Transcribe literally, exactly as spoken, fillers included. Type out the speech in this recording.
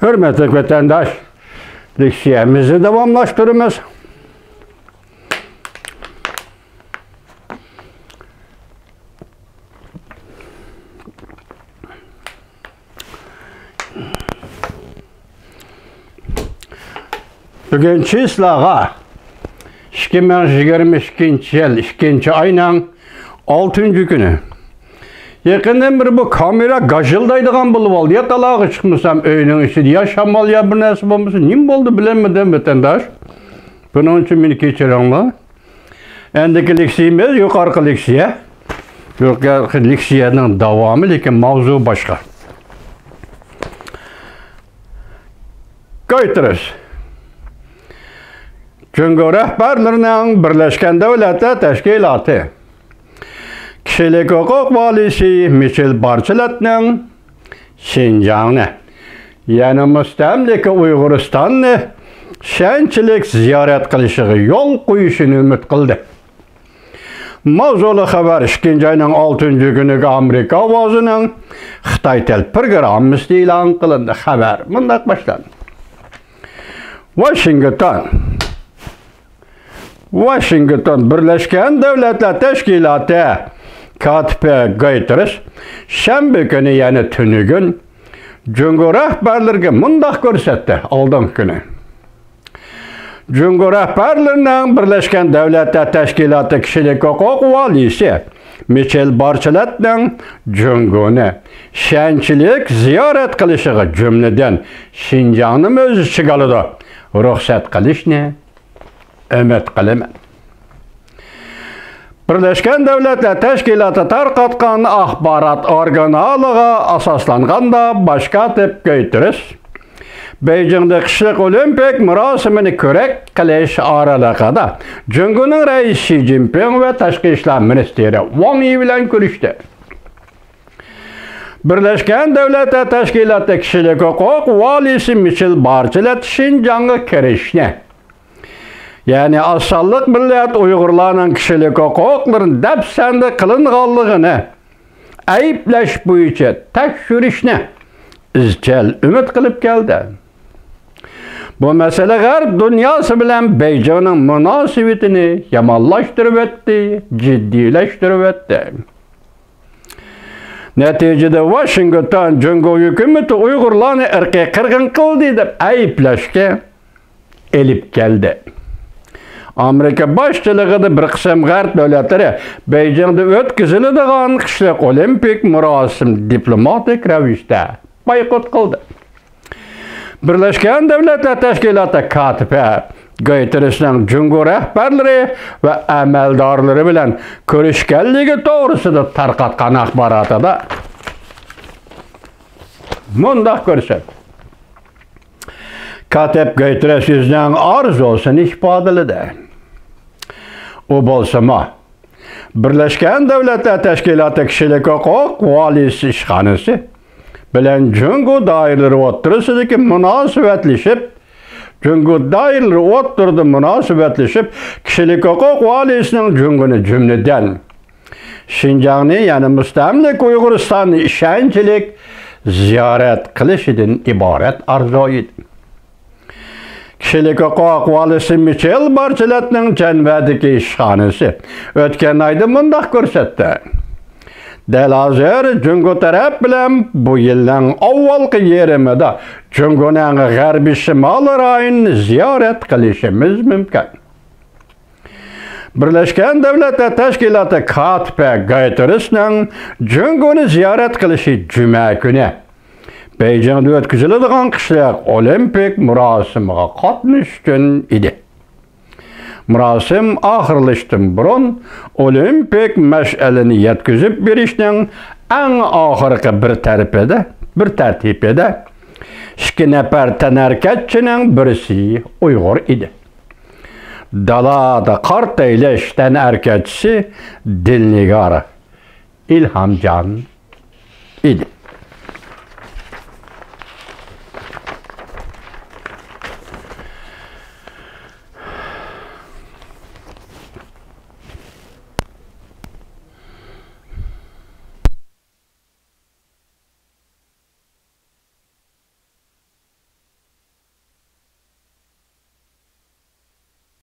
ھۆرمەتلىك ۋەتەنداش، لېكسىيەمىزنى داۋاملاشتۇرىمىز. بۈگۈن چىسلاغا ئىككى مىڭ يىگىرمە ئىككىنچى يىل ئىككىنچى ئاينىڭ ئالتىنچى كۈنى. يېقىندىن بېرى بۇ كامېرا گاژىلدايدىغان بولۇۋالدى. يا تالاغا چىقمىسام، ئۆينىڭ ئىچىدە يا شامال، يا بىر نەرسە بولمىسا، نېمە بولدى بىلەلمىدىم، ۋەتەنداش. بۇنىڭ ئۈچۈن مېنى كەچۈرۈڭلار. ئەندىكى لېكسىيىمىز يۇقىرىقى لېكسىيە. يۇقىرىقى لېكسىيەنىڭ داۋامى، لېكىن ماۋزۇ باشقا. گۇتېررېش. جۇڭگو رەھبەرلىرىنىڭ بىرلەشكەن دۆلەتلەر تەشكىلاتى كىشىلىك ھوقۇق ۋالىيسى مىچېل بارچېلېتنىڭ شىنجاڭنى، يەنى مۇستەملىكە ئۇيغۇرىستاننى ئىشەنچلىك زىيارەت قىلىشىغا يول قويۇشىنى ئۈمىد قىلدى. ماۋزۇلۇق خەۋەر ئىككىنچى ئاينىڭ ئالتىنچى كۈنىگە ئامېرىكا ئاۋازىنىڭ خىتاي تىل پروگراممىسىدا ئېلان قىلىندى. خەۋەر مۇنداق باشلاندى. ۋاشىنگتون. ۋاشىنگتون، بىرلەشكەن دۆلەتلەر تەشكىلاتى كاتىپى گۇتېررېش شەنبە كۈنى، يەنى تۈنۈگۈن جۇڭگو رەھبەرلىرىگە مۇنداق كۆرسەتتى، ئالدىنقى كۈنى. جۇڭگو رەھبەرلىرىنىڭ بىرلەشكەن دۆلەتلەر تەشكىلاتى كىشىلىك ھوقۇق ۋالىيسى مىچېل بارچېلېتنىڭ جۇڭگونى ئىشەنچلىك زىيارەت قىلىشىغا، جۈملىدىن شىنجاڭنىمۇ ئۆز ئىچىگە ئالىدۇ، رۇخسەت قىلىشنى ئۈمىد قىلىمەن. بىرلەشكەن دۆلەتلەر تەشكىلاتى تارقاتقان ئاخبارات ئورگىنالىغا ئاساسلانغاندا، باش كاتىپ گۇتېررېش بېيجىڭدا قىشلىق ئولىمپىك مۇراسىمىنى كۆرەك قىلىش ئارىلىقىدا جۇڭگونىڭ رەئىسى شى جىنپىڭ ۋە تاشقى ئىشلار مىنىستىرى ۋاڭ يى بىلەن كۆرۈشتى. بىرلەشكەن دۆلەتلەر تەشكىلاتى كىشىلىك ھوقۇق ۋالىيسى مىچېل بارچېلېت شىنجاڭغا كىرىشنى، يەنى ئاز سانلىق مىللەت ئۇيغۇرلارنىڭ كىشىلىك ھوقۇقلىرىنى دەپسەندە قىلىنغانلىقىنى ئەيىبلەش بويىچە تەكشۈرۈشنى ئىزچىل ئۈمىد قىلىپ كەلدى. بۇ مەسىلە غەرب دۇنياسى بىلەن بېيجىڭنىڭ مۇناسىۋىتىنى يامانلاشتۇرۇۋەتتى، جىددىيلەشتۈرۈۋەتتى. نەتىجىدە، ۋاشىنگتون جۇڭگو ھۆكۈمىتى ئۇيغۇرلارنى ئىرقىي قىرغىن قىلدى دەپ ئەيىبلەشكە ئېلىپ كەلدى. ئامېرىكا باشچىلىقىدا بىر قىسىم غەرب دۆلەتلىرى بېيجىڭدا ئۆتكۈزۈلىدىغان قىشلىق ئولىمپىك مۇراسىم دىپلوماتىك رەۋىشتە بايقۇت قىلدى. بىرلەشكەن دۆلەتلەر تەشكىلاتى كاتىپى گۇتېررېشنىڭ جۇڭگو رەھبەرلىرى ۋە ئەمەلدارلىرى بىلەن كۆرۈشكەنلىكى توغرىسىدا تارقاتقان ئاخباراتىدا مۇنداق كۆرسەتتى. كاتىپ گۇتېررېش ئۆزىنىڭ ئارزۇسىنى ئىپادىلىدى. ئۇ بولسىمۇ، بىرلەشكەن دۆلەتلەر تەشكىلاتى كىشىلىك ھوقۇق ۋالىيسى ئىشخانىسى بىلەن جۇڭگو دائىرىلىرى ئوتتۇرىسىدىكى مۇناسىۋەتلىشىپ، جۇڭگو دائىرىلىرى ئوتتۇرىدا مۇناسىۋەتلىشىپ، كىشىلىك ھوقۇق ۋالىيسىنىڭ جۇڭگونى، جۈملىدىن شىنجاڭنى، يەنى مۇستەملىكە ئۇيغۇرىستاننى ئىشەنچلىك زىيارەت قىلىشىدىن ئىبارەت ئارزۇ ئىدى. كىشىلىك ھوقۇق ۋالىيسى مىچېل بارچېلېتنىڭ جەنۋەدىكى ئىشخانىسى ئۆتكەن ئايدا مۇنداق كۆرسەتتى. دەل ھازىر جۇڭگو تەرەپ بىلەن بۇ يىلنىڭ ئاۋۋالقى يېرىمىدا جۇڭگونىڭ غەربىي شىمالىي رايونىنى زىيارەت قىلىشىمىز مۇمكىن. بىرلەشكەن دۆلەتلەر تەشكىلاتى كاتىپى گۇتېررېشنىڭ جۇڭگونى زىيارەت قىلىشى جۈمە كۈنى بېيجىڭدا ئۆتكۈزۈلىدىغان قىشلىق ئولىمپىك مۇراسىمىغا قاتنىشىش ئۈچۈن ئىدى. مۇراسىم ئاخىرلىشىشتىن بۇرۇن ئولىمپىك مەشئەلىنى يەتكۈزۈپ بېرىشنىڭ ئەڭ ئاخىرقى بىر تەرىپىدە، بىر تەرتىپىدە ئىككى نەپەر تەنھەرىكەتچىنىڭ بىرسى ئۇيغۇر ئىدى. دالادا قارت ئەيلەش تەنھەرىكەتچىسى دىلنىگار ئىلھامجان ئىدى.